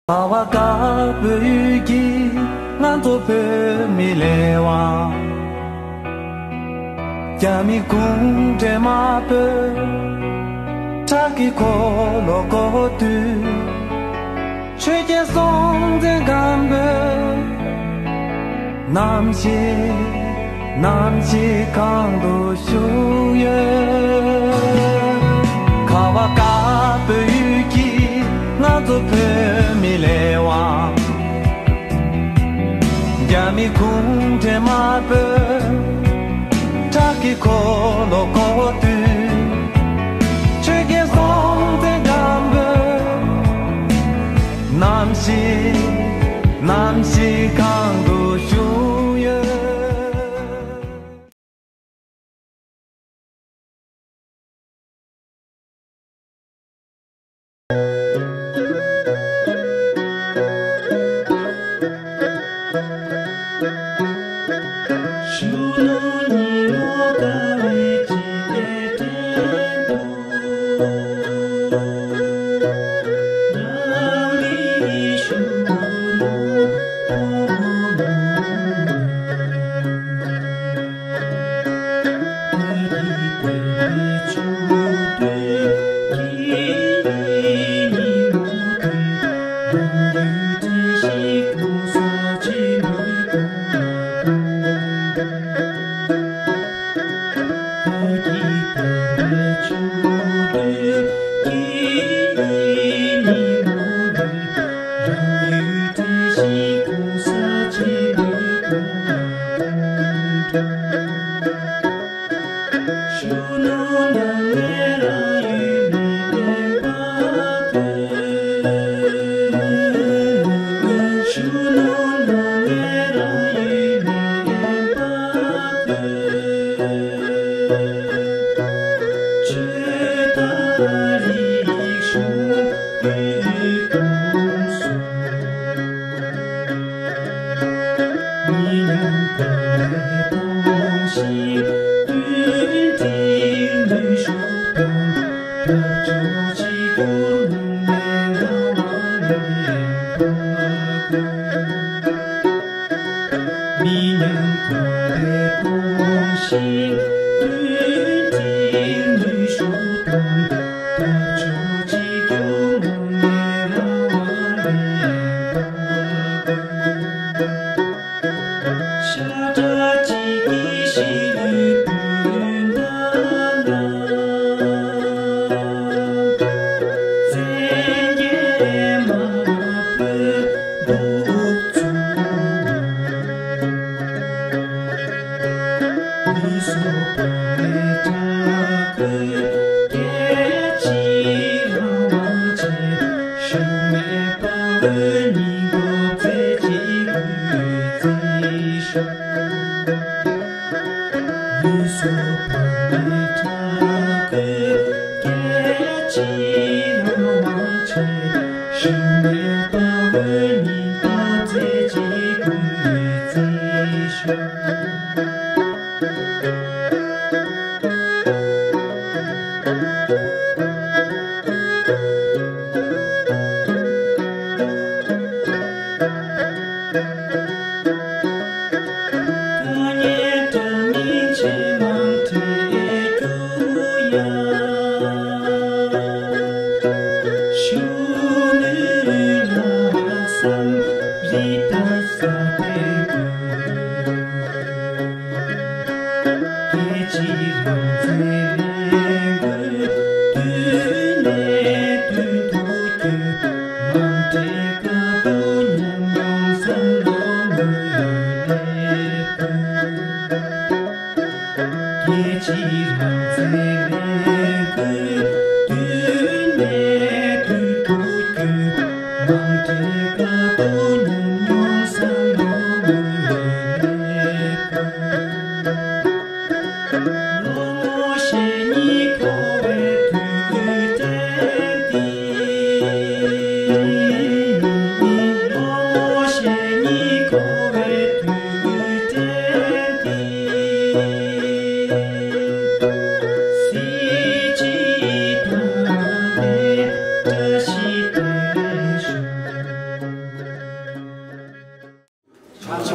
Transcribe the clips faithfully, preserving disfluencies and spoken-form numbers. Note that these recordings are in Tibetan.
ཁ་བ་དཀར་པོའི་ཡུལ་གྱི་ང་ཚོ་བོད་མི་ལས་དབང་། རྒྱ་མི་གུང་ཁྲན་དམར་པོས་ཁྲག་གི་འཁོར་ལོ་བསྐོར་དུས། ཆོས་རྒྱལ་སྲོང་བཙན་སྒམ་པོས་ནམ་ཞིག་ནམ་ཞིག་གང་དུ་བཞུགས་ཡོད། ཁ་བ་དཀར་པོའི་ཡུལ་གྱི་ང་ཚོ་བོད་མི་ལས་དབང་། རྒྱ་མི་གུང་ཁྲན་དམར་པོས་ཁྲག་གི་འཁོར་ལོ་བསྐོར་དུས། ཆོས་རྒྱལ་སྲོང་བཙན་སྒམ་པོས་ནམ་ཞིག་ནམ་ཞིག་གང་དུ་བཞུགས་ཡོད།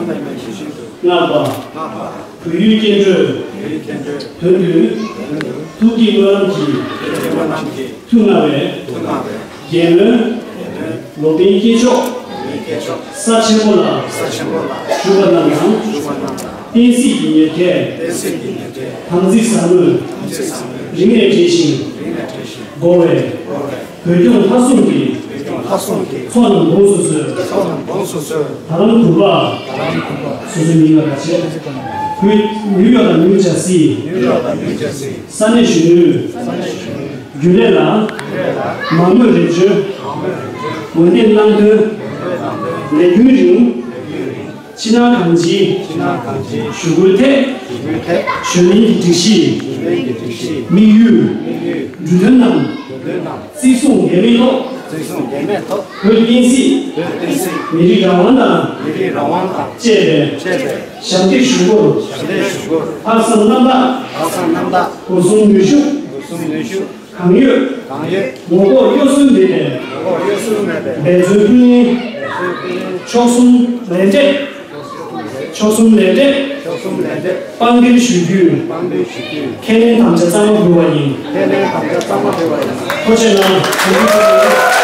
བསྔགས་པ། བོད་ཡུལ་སྐྱེ་འགྲོའི། དོན་དུ། ཐུགས་ཀྱི་སྨོན་ལམ་གྱིས། ཐུགས་མངའ་བའི། རྒྱལ་བློན། ལོ་པཎ་སྐྱེས་མཆོག་ས་ཆེན་པོ་ལ། བཞུགས་པ་རྣམས་ལ། བསྟན་སྲིད་ཀྱི་ཉེར་མཁས། དམ་ཚིག་ཟབ་མོས། རིང་ནས་བྲིས་ཤིང་། དགོངས་པའི། བོད་སྐྱོང་ལྷ་སྲུང་གི། ལྷ་སྲུང་གི། ཚོགས་རྣམས་དགོངས་སུ་གསོལ། ཚོགས་རྣམས་དགོངས་སུ་གསོལ། ད་རང་དུ་བ། ད་རང་དུ་བ། སོ་སོའི་མིང་ལ་ག་བྱེད། བོད་ནིའུ་ཡོག་དང་ནིའུ་ཇར་སི། ནིའུ་ཡོག་དང་ནིའུ་ཇར་སི། ས་གནས་གཞོན་ནུའི། ས་གནས་གཞོན་ནུའི། རྒྱུན་ལས་ལ། རྒྱུན་ལས་ལ། མང་མོས་རེ་བཅོལ། མང་མོས་རེ་བཅོལ། འོས་འདེམས་གནང་དོན། འོས་འདེམས་གནང་དོན། ལས་རྒྱུན་རིང་། ལས་རྒྱུན་རིང་། ཕྱི་ནང་གང་ཅིའི། ཕྱི་ནང་གང་ཅིའི། ཞུ་སྐུལ་ཐད། ཞུ་སྐུལ་ཐད། གཞོན་ལྷན་གྱི་སྒྲིག་གཞི། གཞོན་ལྷན་གྱི་སྒྲིག་གཞི། དམིགས་ཡུལ། དམིགས་ཡུལ། འབྲུ་དོན་རྣམས། འབྲུ་དོན་རྣམས། བརྩི་སྲུང་འགལ་མེད་ཐོག་བརྩི་སྲུང་འགལ་མེད་ཐོག་བོད་བསྟན་སྲིད། བོད་བསྟན་སྲིད། མི་རིགས་རང་དབང་དང་། མི་རིགས་རང་དབང་དང་། བཅས་པའི། བཅས་པའི། ཞབས་འདེགས་ཞུ་སྒོར། ཞབས་འདེགས་ཞུ་སྒོར། ལྷག་བསམ་རྣམ་དག་ལྷག་བསམ་རྣམ་དག་སྒོ་གསུམ་ནུས་ཤུགས། སྒོ་གསུམ་ནུས་ཤུགས། གང་ཡོད། གང་ཡོད། ངོ་ལྐོག་གཡོ་ཟོལ་མེད་པའི། ངོ་ལྐོག་གཡོ་ཟོལ་མེད་པའི། འབད་བརྩོན་ཀུན་གླེང་། འབད་བརྩོན་ཀུན་གླེང་། མཆོག་གསུམ་ལས་འབྲས། མཆོག་གསུམ་ལས་འབྲས། མཆོག་གསུམ་ལས་འབྲས། དཔང་སྒྲིག་ཞུ་རྒྱུའི། དཔང་སྒྲིག་ཞུ་རྒྱུའི། ཁས་ལེན་དམ་བཅའ་གཙང་མ་ཕུལ་བ་ཡིན། ཁས་ལེན་དམ་བཅའ་གཙང་མ་ཕུལ་བ་ཡིན། ཐུགས་རྗེ་གནང་།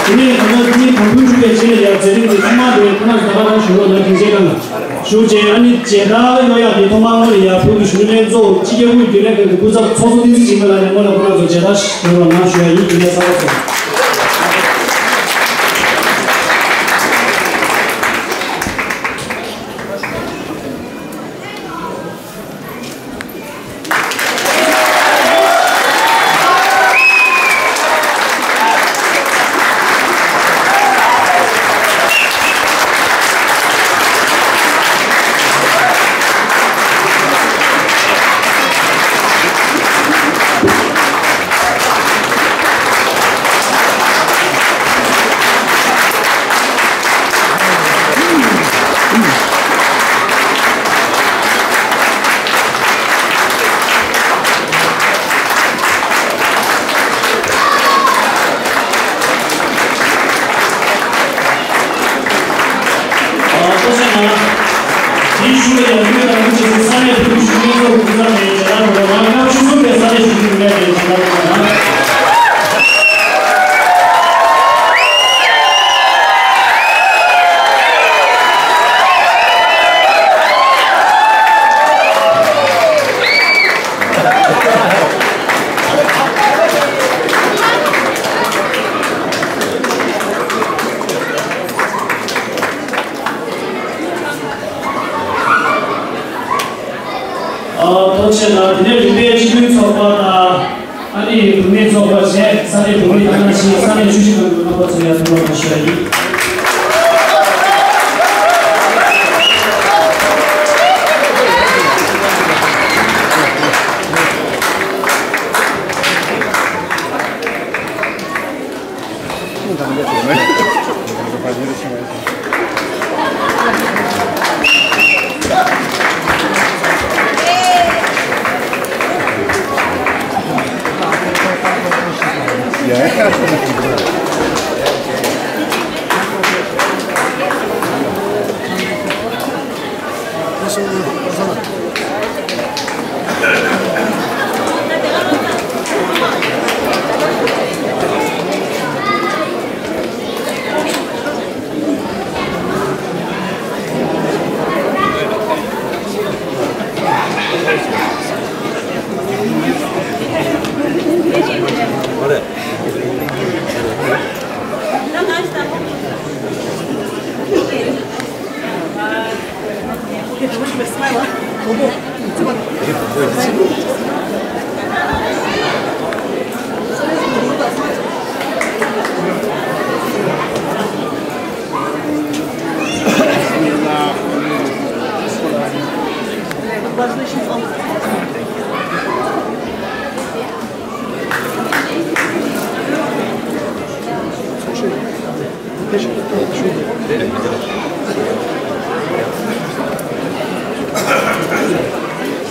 དེ་ནས་ད་ལྟ་འདིའི་བར་འདུམ་གྲུབ་པའི་རྗེས་ལ་ཡང་མཛད་རིམ་དེ་ཐོག་མར་དེ་ཁོ་ན་ཟླ་བ་ཁ་ཞུ་བ་ན་དྲིན་ཆེ་གང་ཞུ་རྗེས། ཨ་ནི་མཇལ་དར་གཡོག་ཡག་དེ་ཐོག་མར་སྔོན་ལ་ཡར་བོད་ཀྱི་གཞོན་ནུ་ལྷན་ཚོགས་སྤྱི་ཁྱབ་དབུས་རྒྱུན་ལས་ཁང་གི་སྐུ་ཚབ་ཚོགས་གཙོ་བསྟན་འཛིན་འཇིགས་མེད་ལགས་ནས་སྔོན་ལ་ཁོ་ན་ཚོ་མཇལ་དར་ཞུ་བ་ནང་ཞུ་ཡ་ཡིན། རྒྱུན་ལས་ཚོགས་གཙོ། ཨ། ཐུགས་རྗེ་གནང་། དེའི་ཤུལ་ལ་ཡང་བོད་དང་བོད་ཀྱི་ས་གནས་བོད་ཀྱི་བཞུགས་མོལ་ཚོགས་ཀྱི་སྐུ་ཚབ་ནས་མཇལ་དར་ཕུལ་བ་དང་། སྐབས་བཅུ་གསུམ་པའི་ས་གནས་བཞུགས་མོལ་ལས་དོན་མཇལ་དར་ཕུལ་བ་དང་། ཨ། ཐུགས་རྗེ་གནང་། དེ་ནས་རིམ་པས་སྤྱི་མཐུན་ཚོགས་པ་དང་། ཨ་ནི་བུད་མེད་ཚོགས་པ་བཅས་ས་གནས་བུད་མེད་དང་ནང་བཞིན་ས་གནས་བཅུ་བཞི་ནང་གི་རྣམ་པ་ཚོ་ཡར་ཐོན་པ་གནང་ཞུ་ཡ་ཡིན།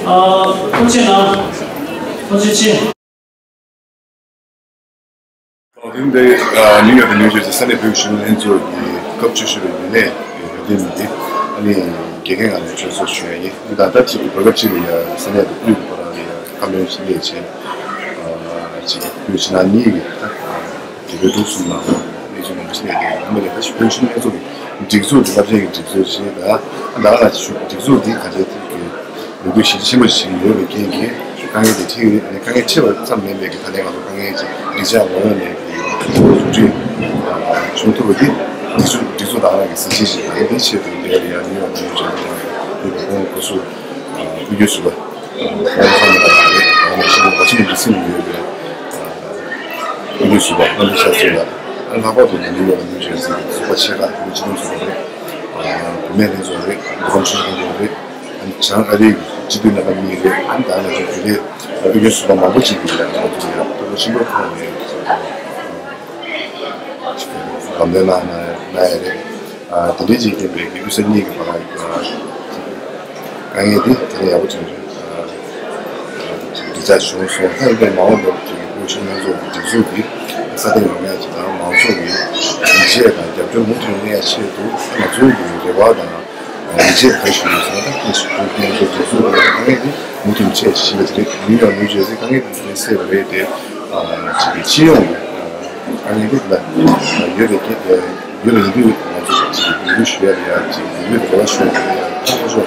ཨ། ཐུགས་རྗེ་གནང་། ཐུགས་རྗེ་ཆེ། ཨོ་དེ་འདི་ནིའུ་ཡོག་དང་ནིའུ་ཇར་སི་ས་གནས་བོད་ཀྱི་གཞོན་ནུ་ལྷན་ཚོགས་ཀྱི་སྐབས་བཅུ་བཞི་པའི་རྒྱུན་ལས་འོས་འདེམས་འདི་ཨ་ནི་དགེ་རྒན་ང་ལ་བཅར་གསོ་ཞུ་ཡ་ཡིན། འདི་དང་ད་ཅིག་གི་བར་སྐབས་ཅིག་ལ་ཡ་ས་གནས་དང་དབུས་ཀྱི་བར་ལ་ཡ་བཀའ་མོལ་ཞིག་སླེབས་བྱས། ཅིག་བོད་ཕྱི་ནང་གཉིས་ཀྱི་ད་དེ་བོད་འབྲུག་གསུམ་ནང་གནས་ཚུལ་མང་པོ་ཞིག་སླེབས་ཡོད། ཡིན་པ་ལས་ད་བོད་གཞོན་ནུ་ལྷན་ཚོགས་ཀྱི་སྒྲིག་འཛུགས་འདི་སློབ་ཆེན་གྱི་སྒྲིག་འཛུགས་ཞིག་ད་ད་ང་ལ་སྒྲིག་འཛུགས་འདི་ག་ཚད་ཐུབ་ཀྱི། ལས་འགུལ་གཞི་རྒྱ་ཆེན་པོ་ཞིག་ཡོད་པའི་རྐྱེན་གྱིས་དཀའ་ངལ་དེ་འཕྲད་ཀྱི་རེད། ཨ་ནི་དཀའ་ངལ་འཕྲད་པ་ཙམ་མིན་པའི་གི་ད་ལན་ང་ཚོ་དཀའ་ངལ་ཅིག་སྒྲིག་འཇགས་ངོ་ཡོང་ནས་གི་རུ་འགྲིག་བྱུང་ཐུབ་པ་འདི་སྒྲིག་འཛུགས་སྒྲིག་འཛུགས་དང་ལ་གི་གཟི་བརྗིད་ཞིག་དང་འདི་ཆེད་དུ་འབད་ཡ་ནིའུ་ཡོག་ནིའུ་ཇར་སི་དང་ཡུ་གུ་ཁོང་སྐུ་གཟུགས་དབུས་རྒྱུན་ཟུར་པ་ཁོང་ཚང་མ་དང་རེད། ང་ནས་ཤེས་ཡོན་གོ་ཆེན་གྱི་སེམས་ཡོད་པའི་དབུས་རྒྱུན་ཟུར་པ་ཨ་ནི་ཤ་ཚོད་ལ་ཨ་ལྷག་པར་དུ་ནིའུ་ཡོག་ནིའུ་ཇར་སི་གི་ཟུར་པ་ཆེ་ཁག་བོད་སྤྱི་མཐུན་ཚོགས་པ་རེད། བུད་མེད་ལྷན་ཚོགས་རེད། འདུ་ཁང་ཆུང་ཆུང་ལྷན་ཚོགས་རེད། བྱང་ཨ་རིའི་སྤྱི་འཐུས་རྣམ་པ་གཉིས་རེད། ཨ་ནི་ད་ང་ཚོ་དེ་ལས་དབུས་རྒྱུན་ཟུར་པ་མང་པོ་ཅིག་གིས་ཡང་ང་ཚོ་ཡང་སྤོ་བོ་ཆེན་པོའི་ཁོངས་ནས་ལམ་སྟོན་གནང་གནང་ཡ་རེད། དེ་འདྲའི་ཅིག་ཡིན་པའི་དབུས་ས་གཉིས་ཀྱི་བར་ལ་དཀའ་ངལ་དེ་དེ་ལས་ཡག་པོ་ཅིག་རེད། ཅིག་འགྲིག་ཆགས་བྱུང་སོང་། ད་ཡིན་པའི་མ་འོངས་པར་ཅིག་དབུས་ཆེན་ལྷན་ཚོགས་ཀྱི་སྒྲིག་འཛུགས་ཀྱི་སྲ་བརྟན་ཡོང་ཡ་ཅིག་དང་མང་ཚོགས་ཀྱི་ཡིད་ཆེས་དང་རྒྱབ་སྐྱོར་མུ་མཐུད་གནས་ཡ་ཆེད་དུ་ང་ཚོའི་གི་རེ་བ་དང་། ཡིད་ཆེས་ག་ཞུ་ཡོད་ཟེར་ན། ད་ཁོང་ཚོ་སྒྲིག་འཛུགས་ཀྱི་དཀའ་ངལ་དེ་མུ་མཐུད་ནས་འཕྲད་བཞིན་པ་དེ་རེད། ནིའུ་ཡོག་ནིའུ་ཇར་སིའི་དཀའ་ངལ་དེ་ཚོ་སེལ་བ་རེད་དེ། ཅིག་གི་སྤྱི་ཡོངས་ཀྱི་དཀའ་ངལ་དེ་ལ་ཡོད་པའི་ཡོད་པ་ཡིན་དུས་ང་ཚོ་ཅིག་གི་འབོད་སྐུལ་ཞུ་ཡ་ལ་ཡ་ཅིག་ཡོད་པའི་རེ་བ་ཞུ་ཡ་ལ་ཡ་ད་ཁོ་ཚོ་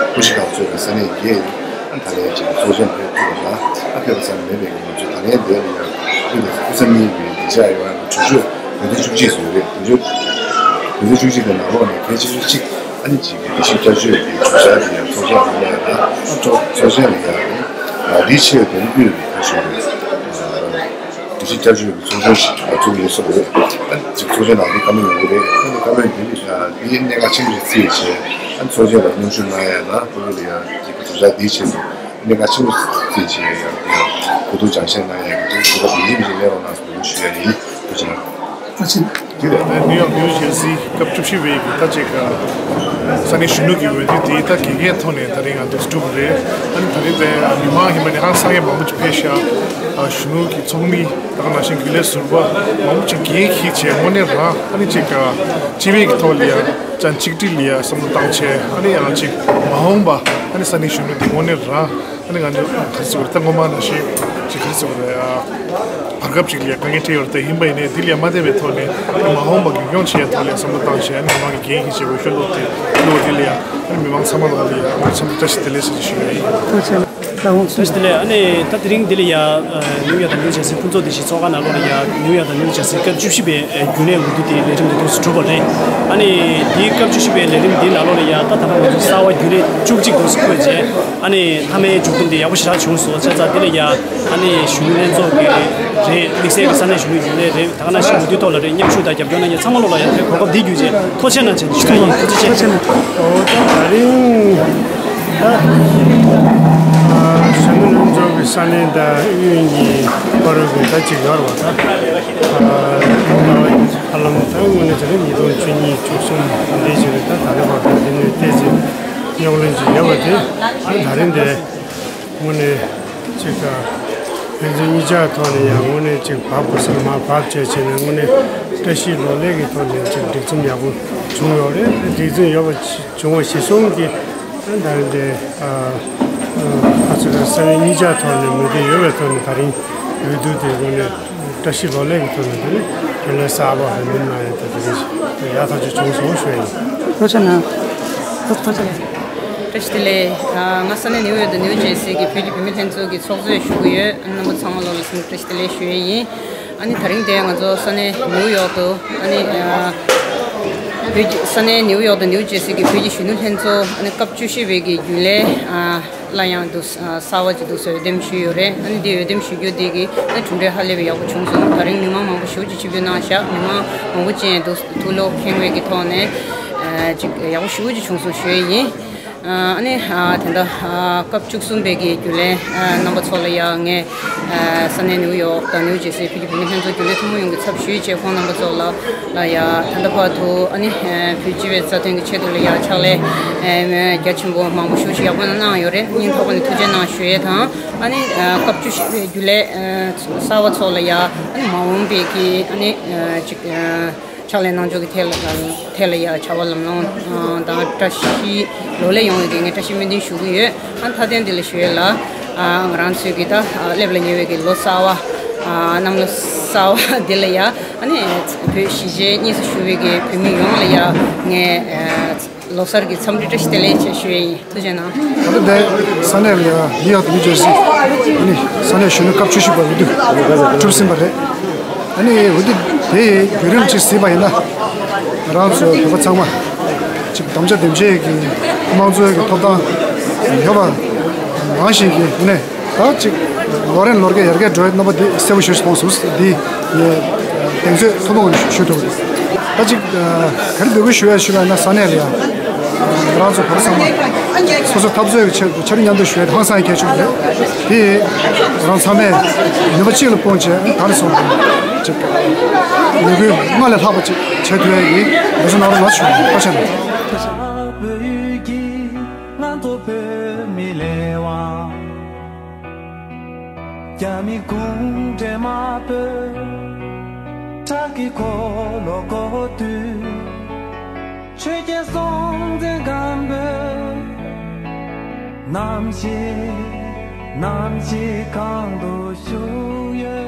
སྐུ་ཞབས་ཁང་ཚོ་གི་ས་གནས་བརྒྱད་ཡིན། ཨ་ད་ལན་ཅིག་གི་ཚོགས་ཆེན་ཕེབས་ཐུབ་པ་ལ་ཨ་ཕེབས་པ་ཙམ་མིན་པའི་ང་ཚོ་ད་ལན་འདིར་ཡང་དབུས་དང་དབུས་གཙང་གཉིས་ཀྱི་སྡིངས་ཆ་ཡོད་ན་གྲོས་ཆོད་བོད་དོན་བཅུ་གཅིག་ཟེར་ཡོད་རེད། དེ་ཚོ་བོད་དོན་བཅུ་གཅིག་གི་ནང་ལོགས་ནས་གལ་ཆེ་ཤོས་གཅིག་ཨ་ནི་གཅིག་གི་སྒྲིག་གཞི་བསྐྱར་བཅོས་ཀྱི་གྲོས་འཆར་དེ་ཡང་ཚོགས་ཆེན་ནང་ལ་ཡང་ཨ་ཚོགས་ཚོགས་ཆེན་ལ་ཡང་འདིའི་ཆེད་དུ་དབུས་ནས་ཁ་ཤོར་རེད། སྒྲིག་གཞི་བསྐྱར་བཅོས་ཀྱི་ཚོགས་ཆུང་ཞིག་བཙུགས་ཡོད་ས་རེད། ཨ་ནི་གཅིག་ཚོགས་ཆེན་ནང་དུ་བཀའ་མོལ་ཡོང་གི་རེད། ཨ་ནི་བཀའ་མོལ་འདི་ནི་འདི་གནད་འགག་ཆེན་པོ་ཞིག་བརྩིས་བྱས་ཨ་ནི་ཚོགས་ཆེན་ལ་མཉམ་ཞུགས་གནང་ཡ་ན་དབུས་ལ་ཡང་གཅིག་གི་གྲོས་འཆར་འདིའི་ཆེད་དུ། གནད་འགག་ཆེན་པོ་བརྩིས་བྱས་ཡང་གོ་བསྡུར་སྦྱང་བཤད་གནང་ཡག་གི་དུས་ཚོད་ལ་ཡིན་གཅིག་ལས་རོགས་གནང་ཟེར་ཞུ་ཡ་ཡིན། ཐུགས་རྗེ་གནང་། ཐུགས་རྗེ་གནང་། ནིའུ་ཡོག་ནིའུ་ཇར་སི་སྐབས་བཅུ་བཞི་པའི་གི་ད་ཅིག་ས་གནས་གཞོན་ནུ་གི་འོས་བསྡུ་དེ་ད་དགེ་རྒན་ཐོག་ནས་ད་རིང་ང་འདུག་སེ་གྲུབ་པ་རེད། ཨ་ནི་ད་རིང་དེ་མི་མང་ཧི་མ་ནི་ཧང་སང་ཡ་མང་པོ་ཅིག་ཕེབས་ཤག་གཞོན་ནུ་གི་ཚོགས་མི་ད་ག་ནང་བཞིན་རྒྱུན་ལས་ཟུར་པ་མང་པོ་ཅིག་འགན་འཁྱེར་བྱས་དངོས་གནས་རང་ཨ་ནི་ཅིག་སྤྱི་པའི་གི་ཐོག་ལ་ཡ་བཅའ་གཅིག་སྒྲིལ་ལ་ཡ་བསམ་བློ་བཏང་བྱས་ཨ་ནི་ཡང་ཅིག་མ་འོངས་པ་ཨ་ནི་ས་གནས་གཞོན་ནུ་དེ་དངོས་གནས་རང་། ཨ་ནི་ང་ཚོ་ག་རེ་ཟེར་དགོས་རེད། ད་སྔོན་མ་ནང་བཞིན་ཅིག་ག་རེ་ཟེར་དགོས་རེད། ཨ། བར་སྐབས་ཅིག་ལ་དཀའ་ངལ་འཕྲད་ཡོད་རེད། ད་ཡིན་པ་ཡིན་ནའི་འདི་ལས་མ་འདས་པའི་ཐོག་ནས་ཨ་ནི་མ་འོངས་པ་རྒྱུན་འཁྱོངས་བྱེད་ཡའི་ཐོག་ལ་བསམ་བློ་བཏང་བྱས་ཨ་ནི་མི་མང་གི་འགན་འཁྱེར་བྱས་འོས་ཤོག་བླུགས་ཏེ་བླུགས་པ་འདི་ལ་ཡ་ཨ་ནི་མི་མང་ཚང་མ་ལ་ཡ་ཨ་ནི་འཚམས་འདྲི་བཀྲ་ཤིས་བདེ་ལེགས་ཟེར་ཞུ་ཡ་ཡིན། ཐུགས་རྗེ་ཆེ། བཀྲ་ཤིས་བདེ་ལེགས། ཨ་ནི་ད་དེ་རིང་འདི་ལ་ཡ་ནིའུ་ཡོག་དང་ནིའུ་ཇར་སི་ཕུན་ཚོགས་སྡེ་བཞིའི་ཚོགས་ཁང་ནང་ལོགས་ལ་ཡ་ནིའུ་ཡོག་དང་ནིའུ་ཇར་སི་སྐབས་བཅུ་བཞི་པའི་རྒྱུན་ལས་འོས་བསྡུ་དེ་ལས་རིམ་འདི་འདུག་སེ་གྲུབ་པ་རེད། ཨ་ནི་འདིའི་སྐབས་བཅུ་བཞི་པའི་ལས་རིམ་འདིའི་ནང་ལོགས་ལ་ཡ་ད་ད་ལྟ་ང་ཚོ་གསར་པ་རྒྱུན་ལས་བཅུ་གཅིག་འདུག་སེ་བསྐོས་རྗེས། ཨ་ནི་མཐའ་མའི་མཇུག་སྡོམ་དེ་ཡག་པོ་ཞེ་དྲག་བྱུང་སོང་། བྱས་ཙང་འདི་ལ་ཡ་ཨ་ནི་གཞོན་ནུ་ལྷན་ཚོགས་ཀྱི་རེད། དམིགས་བསལ་གྱི་ས་གནས་གཞོན་ནུ་རྒྱུན་ལས་རེད། ད་ག་ནང་བཞིན་འོས་བསྡུའི་ཐོག་ལ་རེད། མཉམ་ཞུགས་དང་རྒྱབ་སྐྱོར་གནང་མཁན་ཚང་མ་ལོགས་ལ་ཡང་དེ་གོ་སྐབས་འདི་བརྒྱུད་བྱས་ཐུགས་རྗེ་ཆེ་གནང་བྱས་ནས་ཞུ་གི་ཡིན། ཐུགས་རྗེ་ཆེ། ཨོ་ད་ད་རིང་ད་གཞོན་ནུ་ལྷན་ཚོགས་ཀྱི་ས་གནས་དང་དབུས་གཉིས་བར་གྱི་ད་ཅིག་ཡོད་རེད་པ། ད་ཧ་ལམ་ད་དངོས་གནས་བྱས་ན་ཉིས་སྟོང་བཅུ་གཉིས་བཅུ་གསུམ་འདི་ཅིག་རེད། ད་ད་ལྟ་བར་དུ་འདི་ནས་བལྟས་ཚེ་རྙོག་གླེང་ཅིག་ཡོད་པ་དེ་ད་རིང་དེ། དངོས་གནས་ཅིག་ཕན་ཚུན་གཉིས་ཆ་ཐོག་ནས་ཡང་དངོས་གནས་ཅིག་བབ་དགོས་ས་ལ་མར་བབ་བྱས་བྱས་ནས་དངོས་གནས་བཀྲ་ཤིས་ལོ་ལེགས་ཀྱི་ཐོག་ནས་ཅིག་སྒྲིག་འཛུགས་ཡག་པོ་བྱུང་ཡོད་རེད། སྒྲིག་འཛུགས་ཡོད་པ་བྱུང་བ་གཞིར་བཟུང་གིས་ད་རེས་འདི་ཨ་ཚོ་ས་གནས་གཉིས་ཆ་ཐོག་ནས་མོས་མཐུན་ཡོད་པའི་ཐོག་ནས་ད་རིང་འོས་བསྡུ་དེ་དངོས་གནས་བཀྲ་ཤིས་ལོ་ལེགས་ཀྱི་ཐོག་ནས་དེ་ནི་དེ་ལས་གསར་པ་འོས་འདེམས་གནང་ཡ་དེ་དེ་རིང་ཡག་ཐག་ཆོད་བྱུང་སོང་ཞུ་ཡ་ཡིན། ཐུགས་རྗེ་གནང་། ཐུགས་རྗེ་གནང་། བཀྲ་ཤིས་བདེ་ལེགས། ང་ས་གནས་ནིའུ་ཡོག་དང་ནིའུ་ཇར་སི་གི་བོད་ཀྱི་བུད་མེད་ལྷན་ཚོགས་ཀྱི་ཚོགས་གཙོས་ཞུ་གི་ཡོད། རྣམ་པ་ཚང་མ་ལོ་ལ་སེམས་བཀྲ་ཤིས་བདེ་ལེགས་ཞུ་ཡས་ཡིན། ཨ་ནི་ད་རིང་དེ་ང་ཚོ་ས་གནས་ནིའུ་ཡོག་ཏུ་ཨ་ནི་བོད་ཀྱི་ས་གནས་ནིའུ་ཡོག་དང་ནིའུ་ཇར་སི་གི་བོད་ཀྱི་གཞོན་ནུ་ལྷན་ཚོགས་ཨ་ནི་སྐབས་བཅུ་བཞི་པའི་གི་རྒྱུན་ལས་སླར་ཡང་འདུག་གསར་པ་ཅིག་འདུག་སེ་འོས་འདེམས་ཞུས་ཡོད་རེད། ཨ་ནི་དེ་འོས་འདེམས་ཞུ་རྒྱུ་དེ་གི་ཨ་གྲུབ་འབྲས་ཧ་ལས་པའི་ཡག་པོ་བྱུང་སོང་། ད་རིང་མི་མང་མང་པོ་ཞེ་པོ་ཅིག་ཆིབས་བསྒྱུར་གནང་ཤག་མི་མང་མང་པོ་ཅིག་འདུག་ཐུགས་བློ་ཁེངས་པའི་གི་ཐོག་ནས་ཅིག་ཡག་པོ་ཞེ་པོ་ཅིག་བྱུང་སོང་ཞུ་ཡས་ཡིན། ཨ་ནི་ཨ་ད་ལྟ་ཨ་སྐབས་བཅུ་གསུམ་པའི་གི་རྒྱུན་ལས་ཨ་རྣམ་པ་ཚོ་ལ་ཡ་ངས་ཨ་ས་གནས་ནིའུ་ཡོག་དང་ནིའུ་ཇེ་སི་བོད་ཀྱི་བུད་མེད་ལྷན་ཚོགས་རྒྱུན་ལས་ཐུན་མོང་ཡོངས་ཀྱི་ཚབ་ཞུས་བྱས་ཁོང་རྣམ་པ་ཚོ་ལ་ལ་ཡ་ད་ལྟ་བར་དུ་ཨ་ནི་ཨ་བོད་སྤྱི་པའི་རྩ་དོན་གྱི་ཆེད་དུ་ལ་ཡ་ཕྱག་ལས་ཨ་རྒྱ་ཆེན་པོ་མང་པོ་ཞེ་པོ་ཅིག་ཡག་པོ་གནང་ཡོད་རེད། སྙིང་ཐག་པ་ནས་ཐུགས་རྗེ་གནང་ཞུ་ཡས་དང་། ཨ་ནི་ཨ་སྐབས་བཅུ་བཞི་པའི་རྒྱུན་ལས་ཨ་གསར་པ་ཚོ་ལ་ཡ་ཨ་ནི་མ་འོངས་པའི་གི་ཨ་ནི་ཨ་ཅིག་ཨ་ཕྱག་ལས་གནང་ཕྱོགས་ཀྱི་ཐད་ལ་ཐད་ལ་ཡ་བྱ་བ་ལམ་ལྷོང་དང་བཀྲ་ཤིས་ལོ་ལེགས་ཡོང་བའི་གི་ངས་བཀྲ་ཤིས་སྨོན་འདུན་ཞུ་གི་ཡོད། ཨ་མཐའ་དོན་འདི་ལ་ཞུ་ཡས་ལ་ཨ་ང་རང་ཚོའི་གི་ད་ཨ་སླེབས་ལ་ཉེ་བའི་གི་ལོ་གསར་བ་ཨ་གནམ་ལོ་གསར་བ་འདི་ལ་ཡ་ཨ་ནི་བོད་གཞིས་བྱེས་གཉིས་སུ་བཞུགས་པའི་གི་བོད་མི་ཡོངས་ལ་ཡ་ངས་ཨ་ལོ་གསར་གྱི་འཚམས་འདྲི་བཀྲ་ཤིས་བདེ་ལེགས་ཞེས་ཞུ་ཡས་ཡིན། ཐུགས་རྗེ་གནང་། ད་ལྟ་འདིར་ས་གནས་ལ་ཡ་ནིའུ་ཡོག་དང་ནིའུ་ཇར་སི་ཨ་ནི་ས་གནས་གཞོན་ནུ་སྐབས་བཅུ་བཞི་པ་འོས་བསྡུ་གྲུབ་ཟིན་པ་རེད། ཨ་ནི་འོས་བསྡུ་དེ་བརྒྱུད་རིམ་ཅིག་གཟིགས་པ་ཡིན་ན་རང་ཚོ་བོད་པ་ཚང་མ་ཅིག་དམ་བཅའ་འདེམས་བྱེད་ཀྱི་དམངས་གཙོའི་གི་ཐོབ་ཐང་ཡོད་པ་ནང་བཞིན་གྱི་ནས། ད་ཅིག་ལོ་རེ་ལོ་རེ་ཡར་རྒྱས་འགྲོ་བའི་རྣམ་པ་འདི་གསལ་པོ་ཞེ་པོ་མཐོང་སོང་། འདི་ངས་གདེང་ཚོད་ཐུན་མོང་ངོས་ནས་ཞུ་ཐུབ་ཀྱི་འདུག་ད་ཅིག་ག་རེ་འབོད་སྐུལ་ཞུ་ཡ་ཞུ་བ་ཡིན་ན་ས་གནས་ལ་ཡ་ང་རང་ཚོ་བོད་པ་ཚང་མ་སོ་སོའི་འཐབ་རྩོད་ཀྱི་ཆེད་དུ་ཕྱར་གྲུ་མཉམ་འདེགས་ཞུ་ཡ་དེ་ཧང་སང་གལ་ཆེན་པོ་རེད། དེ་རང་ཚང་མས་ནུས་པ་གཅིག་ལ་སྤུངས་བྱས་ད་ནས་བཟུང་ཅིག་ལས་འགུལ་སྔར་ལས་ལྷག་པ་ཅིག་བྱེད་ཐུབ་ཡ་ཡིན། འབད་བརྩོན་གནང་རོགས་གནང་ཞུ། ཐུགས་རྗེ་གནང་། བོད་ཀྱི་ང་ཚོ་བོད་མི་ལས་དབང་། རྒྱ་མི་གུང་ཁྲན་དམར་པོས་ཁྲག་གི་འཁོར་ལོ་བསྐོར་དུས། ཆོས་རྒྱལ་སྲོང་བཙན་སྒམ་པོས་ནམ་ཞིག་ནམ་ཞིག་གང་དུ་བཞུགས་ཡོད།